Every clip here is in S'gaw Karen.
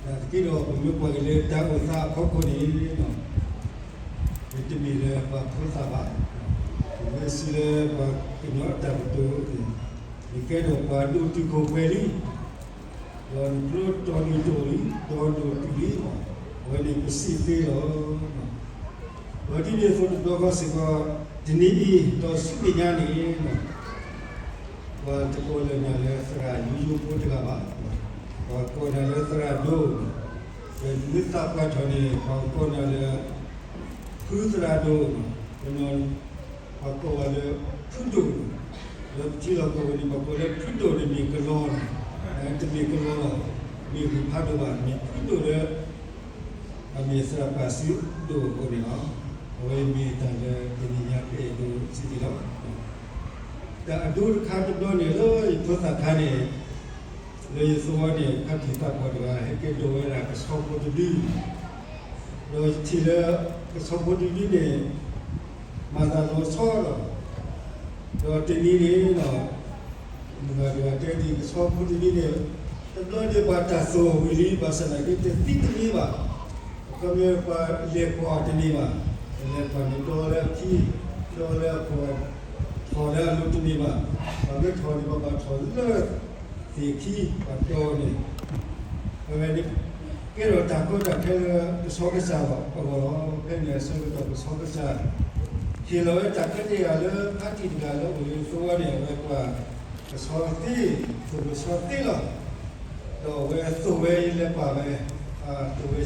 နာ်သက့ဒီး ပမ့ၢ်ကွၢ်က့ၤလၢတၢ်အိၣ်သးအဖီခိၣ်န့ၣ်, မ့တမ့ၢ်လၢပှၤဖိသၣ်ဘၣ်, ပမ့ၢ်စံးလၢပှၤကညီအတၢ်ကတိၤန့ၣ်, နကဲထီၣ်ပှၤဒိၣ်တုာ်ခိၣ်ပှဲၤလံ, ဒီးနကျိတီၤနံၤဒိၣ်လံ, ဒီးဒိၣ်တုာ်လံ, အဝဲန့ၣ်ပစံးသ့လီၤ. ဒီးဒ်န့ၣ်အသိးတဘျီဃီစ့ၢ်ကီး, တနံၤအံၤဒီးဆူမဲာ်ညါန့ၣ် ပှၤတကိးလၢၤနၤလၢသရၣ်ယိယိဖိတဂၤဘၣ်. ပှၤကိးနၤလၢသရၣ်ဒိၣ်, ဒီးမ့ၢ်သးပှၢ်ထီၣ်န့ၣ် ပှၤကိးနၤလၢ ဖုသရၣ်ဒိၣ်, ပှၤကိးဝဲလၢ ဖုဒိၣ်, လၢပထံလီၢ်ကီၢ်ပူၤန့ၣ် ပှၤကိးလၢဖုဒိၣ်န့ၣ်မ့ၢ်ကလီလီၤ, တမ့ၢ်ကလီလီၤ, မ့ၢ်ဂ့ၢ်ဖးဒိၣ်ဘၣ်, မ့ၢ်ဖုဒိၣ်လၢ အမ့ၢ်သရၣ်ပာ်စုဒိၣ်အဃိန့ၣ်လီၤ. အဝဲမ့ၢ်တၢ်လၢတနံၤညါကအဲၣ်ဒိးစံးဒ်လီၤ. တၢ်အဒိတခါတဘျီန့ၣ်လၢယဖိသၣ်ခါန့ၣ်, လၢယသဝီန့ၣ် ခါတံၢ်သးပှၢ်တဂၤ ဟဲက့ၤဒိးဝဲဒၣ်ကဆီဖိတဒု, ဒီးယထံၣ်လၢ ကဆီဖိတဒုန့ၣ် မၤသးလီၤဆီလီၤ. ဒီးတနံၤန့ၣ် မုၢ်ဂၤတဂၤတဲဒ်အံၤ ကဆီဖိတဒုန့ၣ်, တဘျီန့ၣ်ပှၤတၢ်သိၣ်ဝံၤလံ ဘၣ်ဆၣ်သနာ်က့တသံတမံဘၣ်. အခီပညီပှၤလဲၤကွၢ်တန့ၢ်ဘၣ်, ပလဲၤကွၢ်န့ၣ် ဒီလၢအခံ, ဒီလၢအခိၣ်, ထီၣ်လၢအလိၤတန့ၢ်ဘၣ်. ပှၤမ့ၢ်ထီၣ်န့ၣ် ပှၤဘၣ်ထီၣ်လၢသ့ၣ်ခံ ပှၤဒီန့ၣ် အဝဲန့ၣ် ကဲထီၣ်တၢ်ကီတၢ်ခဲလၢကဆီကစၢ်အဂီၢ်လီၤ. ဖဲန့ၣ်အဆၢကတီၢ်ကဆီကစၢ် ဟ့ၣ်လီၤဝဲတၢ်ခွဲးတၢ်ယာ်လၢဖါတံၢ်တဂၤလၢအိၣ်လၢသဝီန့ၣ် အဝဲကွၢ်ကဆီသ့, သိၣ်ကဆီသ့လီၤ. ဒီးအဝဲသိၣ်ဝဲအံၤလဲၤကွၢ်ဝဲ, သိၣ်ဝဲကၢ်န့ၣ်ဘၣ်. တုၤ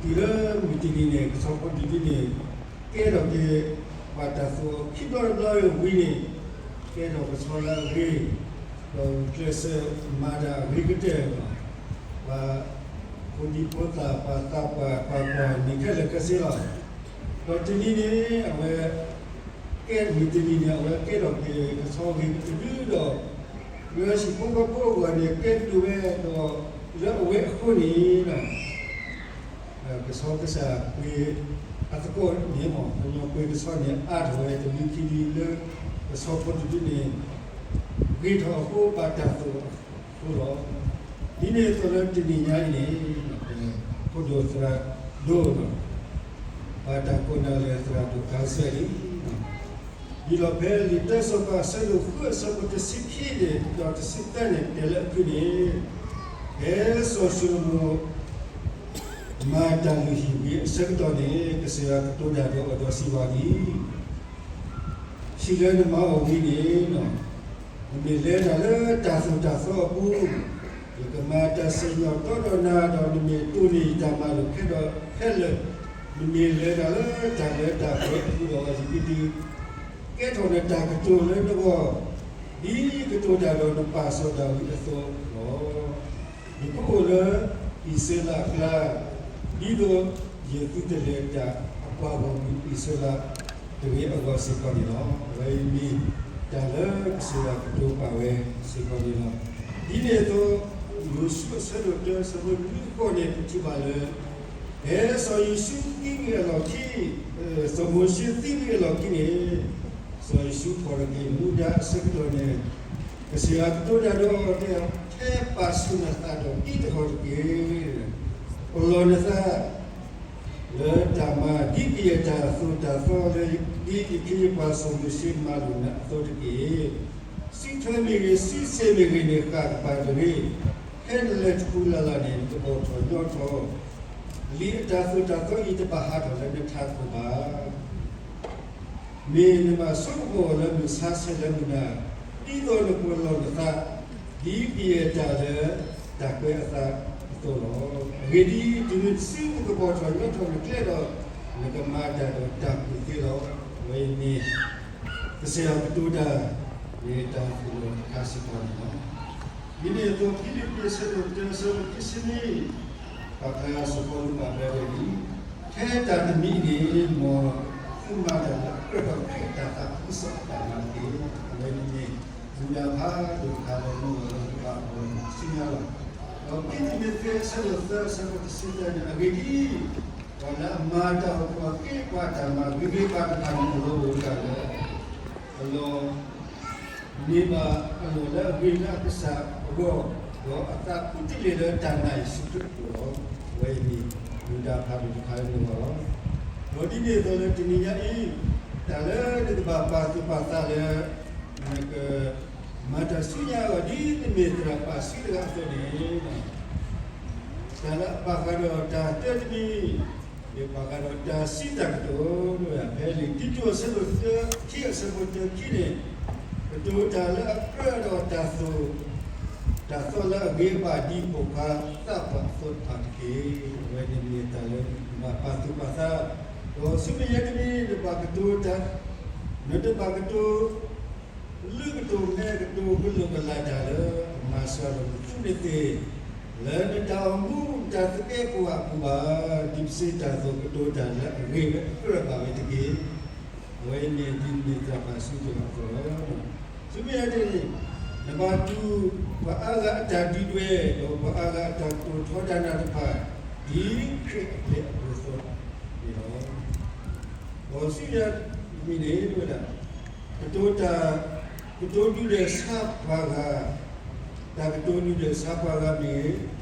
လၢမုၢ်တနံၤန့ၣ် ကဆီဖိတဒုန့ၣ် ကဲထီၣ်က့ၤ ပှၤတၢ်သိၣ်ခံဘျီတဘျီဝံၤန့ၣ်, ကဲထီၣ်ကဆီလၢအဂ့ၤ, ဒီးကျဲးစၢးမၤတၢ်အဂ့ၤကတၢၢ်လီၤ. ပှၤဖိဒံဖိသၣ် ပှၤသးပှၢ် ပှၤကွၢ်န့ၣ်ခဲလၢာ်ခဲဆ့လီၤ. ဒီးတနံၤန့ၣ် အဝဲ ကဲမုၢ်တနံၤန့ၣ် အဝဲကဲထီၣ်က့ၤကဆီဂ့ၤကတဒုဒီး, လၢဟံၣ်ဖိဃီဖိအဂီၢ်န့ၣ် ကဲဒိၣ်ဝဲဒီး လၢအဝဲအဃိန့ၣ်ဒီး ကဆီကစၢ်ပှ့ၤအသကိးန့ၣ်မ့ၢ် ကညီပှ့ၤကဆီန့ၣ် အါထီၣ်ဝဲတဒုခံဒုလၢ ကဆီဖိတဒုန့ၣ် ဂ့ၤထီၣ်အဃိ ဘၣ်တၢ်သိၣ်အဃိလီၤ. ဒ်န့ၣ်အသိးလၢတနံၤညါအံၤန့ၣ် ဖိဒိၣ်သရၣ်ဒိၣ် ဘၣ်တၢ်ကိးနၤလၢသရၣ်ဒိၣ်တၢ်စဲလံ. ဒ်လီၤဖဲလံာ်တၢစီၤပၤအဆၢဒိၣ်ဃုအဆၢဖိတဆံခံန့ၣ် ဒီးတဆံသၢန့ၣ် တဲလၢအဖုန့ၣ်, ဖဲစီၤၡလိၤမိၣ် မၤတၢ်လုၢ်ဟံၣ်ဝံၤအဆၢကတီၢ်န့ၣ် ကစၢ်ယွၤကတိၤတၢ်ဒီးအီၤဒီးစံးဘၣ်အီၤ, ဟံၣ်လၢနမၤအီၤဝံၤန့ၣ် နမ့ၢ်လဲၤတၢ်လၢတၢ်သိၣ်တၢ်သီအပူၤ, ယကမၤတၢ်စံၣ်ညီၣ်တီဒီးနၤဒီး နမ့ၢ်တိၢ်န့ၢ်ယတၢ်မၤလိာ်ခဲဒီးခဲလၢာ်, နမ့ၢ်လဲၤတၢ်လၢတၢ်လၢတၢ်ပှဲၤအပူၤဒီး ယကဒုးကဲထီၣ်နတၢ်ကတိၤလၢနဂီၢ်, ဒ်ကတိၤတၢ်ဒီးနပၢ်စီၤဒၤဝံးအသိးလီၤ. ယကအိၣ်လၢအံၣ်စရ့လးအကျါ, ဒ်သိးယသုတလဲၤတၢ်အပှၤဂီၢ်မုၢ်အံၣ်စရ့လးတဂ့ၤအဂီၢ်စ့ၢ်ကီးန့ၣ်လီၤ. အဝဲအံၤမ့ၢ်တၢ်လၢကစၢ်ယွၤကတိၤပာ်ဝဲစ့ၢ်ကီးန့ၣ်လီၤ. ဒ်န့ၣ်အသိး ယိၤၡူအဆၢဒိၣ်တၢ အဆၢဖိနွံဃိးန့ၣ် ပထံၣ်ဘၣ်လၢ ဖဲစီၤယိၤၡူသံဝံၤအလီၢ်ခံ, စီၤမိၤၡ့သံဝံၤအလီၢ်ခံန့ၣ်, စီၤယိၤၡူထီၣ်က့ၤမူဒါအဆၢကတီၢ်န့ၣ်, ကစၢ်ယွၤကတိၤတၢ်ဒီးအီၤတဲ, ထဲပာ်ဆူၣ်နသးဒီးဒ်တဟီၣ်တက့ၢ်. ပလီၢ်နသး လၢတၢ်မၤ ဒ်ကယဲၢ်တၢ်သိၣ်တၢ်သီလၢ ဒ်ယခ့ယပှၤစီၤမိၤၡ့မၤလိာ်နၤအသိးတက့ၢ်. စုထွဲမ့ၢ်ဂ့ၤ, စုစ့ၣ်မ့ၢ်ဂ့ၤန့ၣ် ဃၣ်ကပၤတဂ့ၤ. ဖဲနလဲၤတပူၤလၢ်လၢ်န့ၣ် နကဘီၣ်ထီၣ်ညီထီၣ်, လံာ်အတၢ်သိၣ်တၢ်သီအံၤတဘၣ်ဟးထီၣ်လၢနထးခိၣ်ဘၣ်. မ့ၢ်နဘၣ်ဆိကမိၣ်အီၤလၢမုၢ်ဆါဆဲးလၢမုၢ်နၤ, ဒ်သိးနပလီၢ်နသး ဒ်ကယဲၢ်တၢ်လၢတၢ်ကွဲးအသးအသိးလီၤ. အဂ့ၢ်ဒ်အံၤ, တုၤနစုနကဘီၣ်ထီၣ်ညီထီၣ်နကျဲဒီး နကမၤတၢ်ဒီးတၢ်ကူၣ်သ့လီၤ. အဝဲအံၤမ့ၢ် ကစၢ်ယွၤကတိၤတၢ် မ့ၢ်တၢ်သိၣ်လိတခါစ့ၢ်ကီးန့ၣ်လီၤ. ဒ်န့ၣ်အသိး ဖံလံးပံၤအဆၢဒိၣ်တၢ အဆၢဖိခံဆံနွံ ပာ်ဖျါစီၤပီလူးပာ်ဖျါဝဲဒ်အံၤ, ထဲတၢ်တမံၤအံၤန့ၣ် မ်သုမၤတၢ်လၢအကြၢးဒီးခရံာ်အတၢ်သးခုကစီၣ်အတၢ်မၤတက့ၢ်. အဝဲန့ၣ်မ့ၢ် မုၢ်နၤဖးဒိၣ်တခါလၢမုၢ်ဂီၤလၢပဘၣ်အီၤဆူညါလီၤ. ဒီးခံတံၤမသ့းအဆၢဒိၣ်သၢအဆၢဖိတဆံသၢန့ၣ် အဂ့ၢ်ဒ်အံၤ, ပှၤလၢအမၤတၢ်အိၣ်ဖှိၣ်အက့ၢ်အဂီၤတၢ်မၤဂ့ၤဂ့ၤဘၣ်တဖၣ်န့ၣ် အလီၢ်အိၣ်တဂၤလၢ အလီၢ် မ့ၢ်ဘၣ်အလီၢ်လၢအဂ့ၤလၢအကစၢ်အဂီၢ်, ဒီးအသးခူတလ့ၢ်လၢတၢ်နာ်ယ့ၣ်ၡူးခရံာ်အပူၤလီၤ. အဝဲအံၤန့ၣ် မူဒါဖးဒိၣ်တခါလၢနဂီၢ်လီၤ. ဒီးဒ်န့ၣ်အသိးလၢတနံၤညါအံၤ, တၢ်လၢနကဘၣ်ပာ်သူၣ်ပာ်သးလၢ နက မၤတၢ်ဆူညါအဂီၢ် ဒ်နမ့ၢ်သရၣ်ပာ်စုတဂၤအသိးန့ၣ်, တၢ်လၢအဘၣ်ဃးဒီးတၢ်တၢတမံၤ, မ့ၢ်ဘၣ်ဃးဒီးတၢ်စံးတၢ်ကတိၤ, ဖဲလံာ်တံတူးအဆၢဒိၣ်တၢခံအဆၢဖိတၢခံန့ၣ်, ကတိၤတၢ်လၢအကြၢးဒီးတၢ်သိၣ် တၢ်သီလၢအဂ့ၤအဘၣ်ဒ်ပိာ်ခွါသးပှၢ်အသိးတဖၣ်တက့ၢ်. အဝဲန့ၣ်မ့ၢ်တၢ်လၢနဘၣ်ပာ်သူၣ်ပာ်သး, ဒီးဆူမဲာ်ညါတမံၤ နဘၣ်ကတိၤတၢ်, နတဘၣ်ကတိၤ လုၢ်ကတိၤမဲာ်ကတိၤကလိာ်ကလာ်တၢ်လၢအမၤစှၤလီၤနသူးနသ့ၣ်, လၢနတၢ်အိၣ်မူတၢ်သကဲးပဝးအပူၤဘၣ်, ဒ်ပစံးတၢ်အသိးကတိၤတၢ်လၢအဂ့ၤဝဲအကြၢးဘၣ်ဝဲတက့ၢ်. အဝဲအံၤမ့ၢ်ဒ်နမ့ၢ်သရၣ်ပာ်စုတဂၤအသိးလီၤ. ဆူမဲာ်ညါတမံၤန့ၣ်, နဘၣ်တူၢ်ပှၤအါဂၤအတၢ်ဒုးဒွဲၣ်, ဒီးပှၤအါဂၤအတၢ်ကတိၤထီဒါနၤတဖၣ်, ဒ်ခရံာ်အပျဲၢ်အဘီၣ်အသိးန့ၣ်လီၤ. ဒီးဆူမဲာ်ညါတမံၤန့ၣ် ကတိၤတၢ်, ကတိၤဒုးဒွဲၣ်ဆါပှၤဂၤ, တၢ်ကတိၤဒုးဒွဲၣ်ဆါပှၤဂၤမ့ၢ်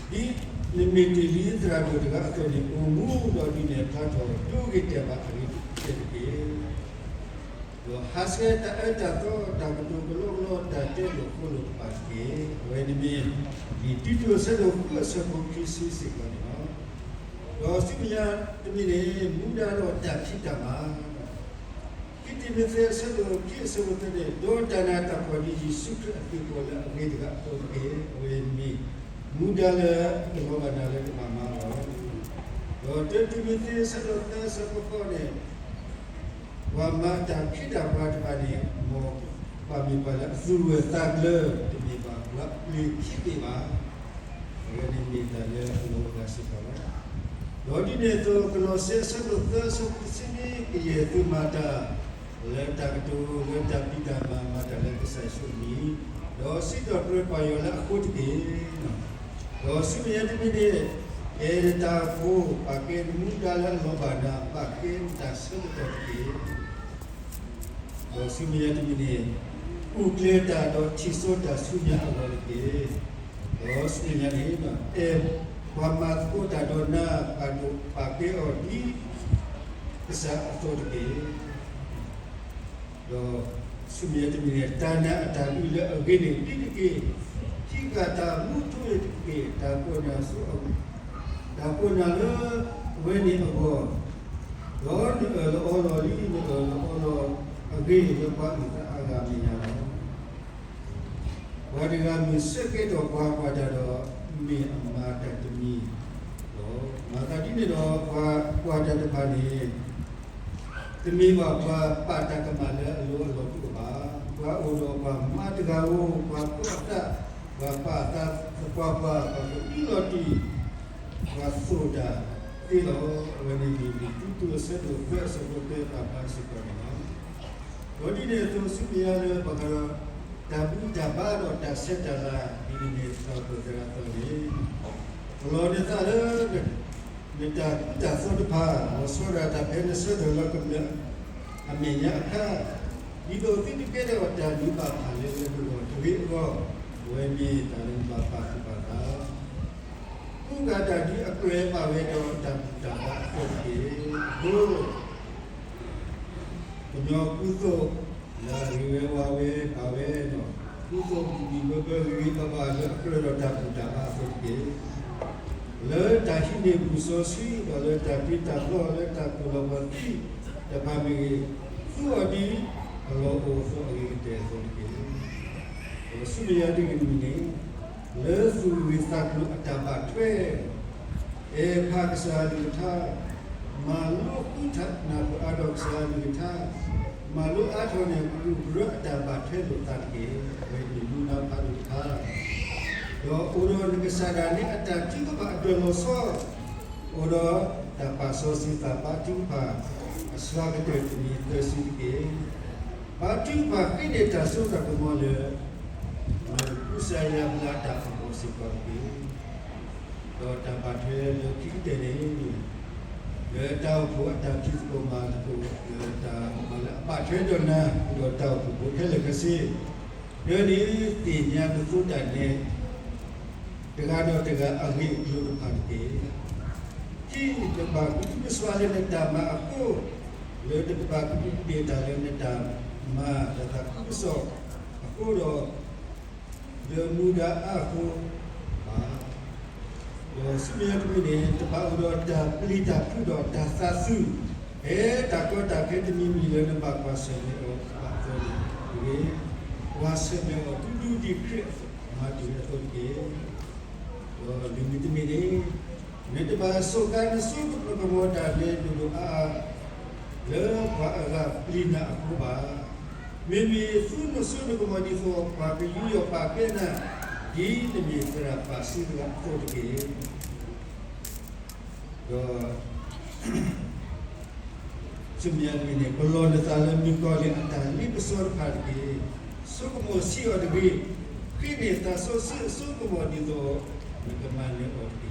ဂ့ၤ, ဒ်နမ့ၢ်တ့ၢ်လံသရၣ်ဒိၣ်တဂၤအသိးန့ၣ် အိၣ်မူဒီးဒုးနဲၣ်ဖျါထီၣ် ဒိဂ့ၤတဲာ်ဘၣ်အဂ့ၤကတၢၢ်တက့ၢ်. ဒီးဟးဆှဲးတၢ်အၢတၢ်သီ တၢ်ကတိၤကလီကလီ တၢ်တဲလိာ်ဃိလိာ်တဖၣ်တက့ၢ်. အဝဲန့ၣ်မ့ၢ် လံာ်တံတူးအဆၢဒိၣ်ဃုအဆၢဖိခံဆံစ့ၢ်ကီးန့ၣ်လီၤ. ဒီးဆူမဲာ်ညါတမံၤန့ၣ် မူဒါဒီးတၢ်ဖံးတၢ်မၤ ခံတံၤမသ့းအဆၢဒိၣ်ခံအဆၢဖိသၢန့ၣ်, ဒီးတၢ်နးတၢ်ဖှီၣ်ဒ်ယ့ၣ်ၡူးခရံာ်အသွံၣ်ကိၣ်လၢအဂ့ၤတဂၤအသိးတက့ၢ်. အဝဲအံၤမ့ၢ် မူဒါလၢအလီၤဘၣ်နၤလၢကဘၣ်မၤအီၤလီၤ. ဒီးတၢတံၤမသ့းအဆၢဒိၣ်သၢအဆၢဖိဃိးန့ၣ်, ပှၤမၤတၢ်ဖံးတၢ်မၤတဖၣ်န့ၣ် မ်ပှၤမ့ၢ်ပှၤလၢအသူၣ်ဂၢၢ်သးကျၢၤ, တမ့ၢ်ဘၣ်ပှၤပျ့ၤခံဘ့ၣ်ဘၣ်. အဝဲန့ၣ်မ့ၢ်တၢ်လၢအလီၤဘၣ်စ့ၢ်ကီးလီၤ. ဒီးဒ်န့ၣ်အသိး ကလီးစဲအဆၢဒိၣ်သၢအဆၢဖိတဆံန့ၣ်, ကယဲၢ်သုမၤတၢ် လၢတၢ်ကတိၤ, လၢတၢ်ဖံးတၢ်မၤ, မၤတၢ်လၢကစၢ်ယ့ၣ်ၡူးအမံၤ, ဒီးစံးထီၣ်ပတြၢၤပၢ်ယွၤလၢအဃိတက့ၢ်. ဒီးဆူမဲာ်ညါတမံၤန့ၣ်, ကဲနတၢ်အိၣ်ဖှိၣ်, ပာ်ကဲနမူဒါလၢအလီၤဘၣ်နၤ, ပာ်ကဲနတၢ်ဆၢကတီၢ်တက့ၢ်. ဒီးဆူမဲာ်ညါတမံၤန့ၣ်, အူၣ်ကျဲၤတၢ်ဒီးထံၣ်စိတၢ်ဆူညါအဂီၢ်တက့ၢ်. ဒီးဆူမဲာ်ညါန့ၣ်, အဲၣ်ပှၤမၤသကိးတၢ်ဒီးနၤ, ပာ်ဒိၣ်ပာ်ကဲအီၤဒ်ကစၢ်အသိးတက့ၢ်. ဒီးဆူမဲာ်ညါတမံၤန့ၣ်, တၢ်နာ်အတၢ်ဒုးလၢအဂ့ၤန့ၢ်ဒံးတက့ၢ်. ထံဂၤတၢ်မူထူန့ၢ်တက့ၢ်. တၢ်ကိးနၤဆူအ, တၢ်ကိးနၤလၢအဝဲန့ၣ်အဂီၢ်, ဒီးနအၢၣ်လီၤအီလီၤလံ, နအၢၣ်လီၤအီလီၤအဂ့ၢ်လၢပှၤအုၣ်သးအါဂၤအမဲာ်ညါလီၤ. ပှၤတဂၤမ့ၢ်ဆၢကဲထီၣ်ပှၤကွၢ်တၢ်ဒီး, မ့ၢ်အမၤတၢ်တမံၤလီၤ. မၤသးဒ်န့ၣ်ဒီး ပှၤကွၢ်တၢ်တဖၣ်န့ၣ် တမ့ၢ်ဘၣ်ပှၤပာ်တၢ်ကမၣ်လၢအလိၤအလီၤတအိၣ်ဘၣ်. ပှၤအိၣ်ဒီးပှၤမါတဂၤဧိၤ, ပှၤကိးအသး, ပှၤပာ်အသးသပှၢ်ပှၢ်, ပှၤကအံးလီၤတံၢ်, ပှၤသိၣ်တၢ်သ့လီၤ. အဝဲန့ၣ်မ့ၢ်လံာ်တံတူးအဆၢဒိၣ်သၢအဆၢဖိသၢပာ်ဖျါစ့ၢ်ကီးန့ၣ်လီၤ. ဒီးဒ်န့ၣ်အသိးဆူမဲာ်ညါလၢဘၣ်ဃးဒီး တၢ်ဘူၣ်တၢ်ဘါဒီးတၢ်ဆဲးတၢ်လၤ ဒ်န့ၣ်န့ၣ် သရၣ်ဒိၣ်သရၣ်သီန့ၣ်, ပလီၢ်နသးလၢ နတၢ်ကူတၢ်သိးတဖၣ်, လီၤဆီဒၣ်တၢ်ဖဲနဆၢထၢၣ်လၢကမျၢၢ်အမဲာ်ညါအခါ, ဒ်သိးသုတကဲထီၣ်တၢ်ဒုးဘၣ်ဖးလဲၢ်လၢနဂီၢ်တဂ့ၤအဂီၢ်, အဝဲမ့ၢ်တၢ်လၢနဘၣ်ပာ်သူၣ်ပာ်သး ကူကၤတၢ်ဒ်အကြၢးဘၣ်ဝဲဒီးတၢ်ဘူၣ်တၢ်ဘါအသိးတက့ၢ်. အဃိ ကညီကူသိးလၢအဂ့ၤဝဲဝါဝဲဘၣ်ဝဲ, ကူသိးဘူၣ်ဘံၣ်ဘၢဘၢဂ့ၤဂ့ၤဘၣ်ဘၣ်လၢအကြၢးဒီးတၢ်ဘူၣ်တၢ်ဘါအသိးတက့ၢ်. လၢတၢ်ဟံးန့ၢ်ဘူၣ်စီဆှံ, ဒီးလၢတၢ်တ့တၢ်ဖျီ, လၢတၢ်ကိၢ်လီၤပှၤသံတဖၣ်မ့ၢ်ဂ့ၤ, သူအီၤဒ်အလီၢ်အိၣ်အသိးအဂ့ၤကတၢၢ်အသိးတက့ၢ်. ဒီးဆူမဲာ်ညါတမံၤန့ၣ်, လၢသူၣ်ဂ့ၢ်သးကျိၤအတၢ်ဘၣ်ထွဲ အဲၣ်ဖးကစၢ်အကလုၢ်ကထါ, မၤလိဃုထၢနၢ်ပၢၢ်အါထီၣ်ကစၢ်အကလုၢ်ကထါ, မၤလိအါထီၣ်န့ၢ်ကရူၢ်ကရၢအတၢ်ဘၣ်ထွဲလိာ်သးတက့ၢ်. အဝဲန့ၣ်မူဒါဖးဒိၣ်တခါ, ဒီးအိၣ်ဒီးနကစၢ်ဒၣ်နဲအတၢ်ထုကဖၣ်အတၢ်လီၤဆီ, အိၣ်ဒီးတၢ်ပာ်စီဆှံသးဘါထုကဖၣ် အစှၤကတၢၢ်တနံၤသၢဆံတက့ၢ်. ဘါထုကဖၣ်ဃ့န့ၢ်တၢ်စိတၢ်ကမီၤလၢ ကူစါယါဘျါတၢ်အဂီၢ်စ့ၢ်ကီးတက့ၢ်. ဒီးတၢ်ဘၣ်ထွဲလၢခံကတၢၢ်န့ၣ်, လၢတၢ်အိၣ်ဖှိၣ်အတၢ်ဖံးသကိးမၤသကိး လၢတၢ်မၤလၢအဘၣ်ထွဲဒီးနၤ ဒီးတၢ်အိၣ်ဖှိၣ်ဖိခဲလၢာ်ခဲဆ့, ဒ်န့ၣ်သ့ၣ်ညါနသိတၢ်နဲ တဂၤဒီးတဂၤအဂ့ၢ်အကျိၤတဖၣ်တက့ၢ်. ခံ, တဘၣ်ကဒူကဒ့ၣ်လၢနတၢ်မၤအဃိ, လၢတကဘၣ်ကဒူကဒ့ၣ်တၢ်လၢနတၢ်မၤ လၢတၢ်သးခုကစီၣ်အဃိဒီး လၢမူဒါအါအဃိဘၣ်. ဒီးဆူမဲာ်ညါတမံၤန့ၣ် တဘၣ်အိၣ်ဒီးတၢ်ပျံၤတၢ်ဖုးဒီး တၢ်သးစူၤ ဖဲတၢ်ကီတၢ်ခဲတမံၤမံၤလၢနဘၣ်ကွၢ်ဆၢၣ်မဲာ်အီၤအသိးန့ၣ်တဂ့ၤ. ကွၢ်ဆၢၣ်မဲာ်အီၤ ဒူဒူဒ်ခရံာ်မၤတ့ၢ်အသိးတက့ၢ်. ဒီးလွံၢ်မံၤတမံၤန့ၣ်, နတဘၣ်စိာ်ကါနစိကမီၤတၢ်လၢဒိၣ်ဒိၣ်အါအါ လၢပှၤအဂၤပျံၤနၤအဃိဘၣ်. မ့မ့ၢ်သုနစိနကမီၤဒ်သိး ပှၤကယူးယီၣ်ပာ်ကဲနၤ ဒ်နမ့ၢ်သရၣ်ပၢ်စုတဂၤအသိးတက့ၢ်. ဒီး ဆူမဲာ်ညါတမံၤန့ၣ် ပလီၢ်နသးလၢမုၣ်ကီၤလံၢ်အတၢ်လ့ပစီတဖၣ်တက့ၢ်. စိကမီၤဆံးအီၤတဂ့ၤ. ဃ့န့ၢ်သးစီဆှံအစိကမီၤ ဒ်သိးနကမၤနၢၤအီၤ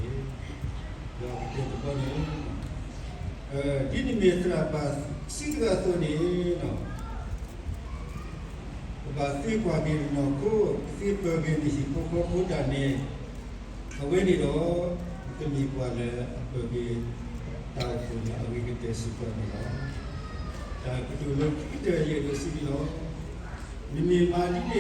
တက့ၢ်. ဒီးကတၢၢ်တဘီန့ၣ်, ဒ်နမ့ၢ်သရၣ်ပၢ်စုတဂၤအသိးန့ၣ် ကဘၣ်သ့ကွၢ်က့ၤနနီၢ်ခိ, သ့ပၢၤက့ၤနဟံၣ်ဖိဃီဖိတၢ်နဲၣ်, အဝဲန့ၣ်ဒီး တမ့ၢ်ကွၢ်လၢအပၢၤက့ၤတၢ်အိၣ်ဖှိၣ်လၢအဂ့ၤကတၢၢ်စ့ၢ်ကီးန့ၣ်လီၤ. တၢ်ကတိၤလၢခံကတၢၢ်ယအဲၣ်ဒိးစံးန့ၣ်လီၤ. နမ့ၢ်မၤဒ်န့ၣ်ဒီး န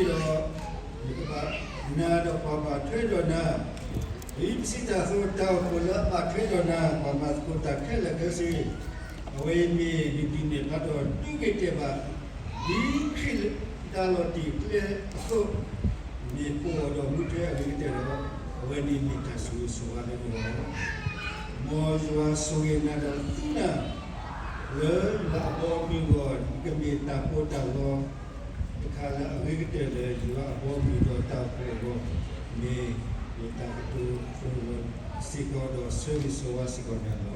ကဘၣ်နၤဒီးပှၤဘၣ်ထွဲဒီးနၤ, ဒ်ပစံးတၢ်အသိး တၢ်အိၣ်ဖှိၣ်လၢအဘၣ်ထွဲဒီးနၤ ပှၤမၤသကိးတၢ်ခဲလၢာ်ခဲဆ့, အဝဲအံၤမ့ၢ်နဒုးနဲၣ်ဖးဒီးဒိဂ့ၤတဲာ်ဘၣ်, ဒ်ခရံာ်တၢ်လီၤတံၢ်ကျဲအသိး, မ့ၢ်ပိာ်အီၤဒီးမူထွဲအဂ့ၤကတၢၢ်ဒီး, အဝဲန့ၣ်မ့ၢ်တၢ်ဆိၣ်ဂ့ၤဆိၣ်ဝါလၢနဂီၢ်လီၤ. မ်ယွၤဆိၣ်ဂ့ၤနၤဒီးသူနၤ လၢယွၤအဘီအမုၢ်အဂီၢ် ကမ့ၢ်တၢ်ပီးတၢ်လီ တခါလၢအဂ့ၤကတၢၢ်လၢယွၤအဘီအမုၢ်ဒီးတၢ်အိၣ်ဖှိၣ်အဂီၢ်, မ့ၢ်ယတၢ်ကတိၤသကိးစ့ၢ်ကီးဒီးဆၢဂ့ၤဆၢဝါစ့ၢ်ကီးန့ၣ်လီၤ.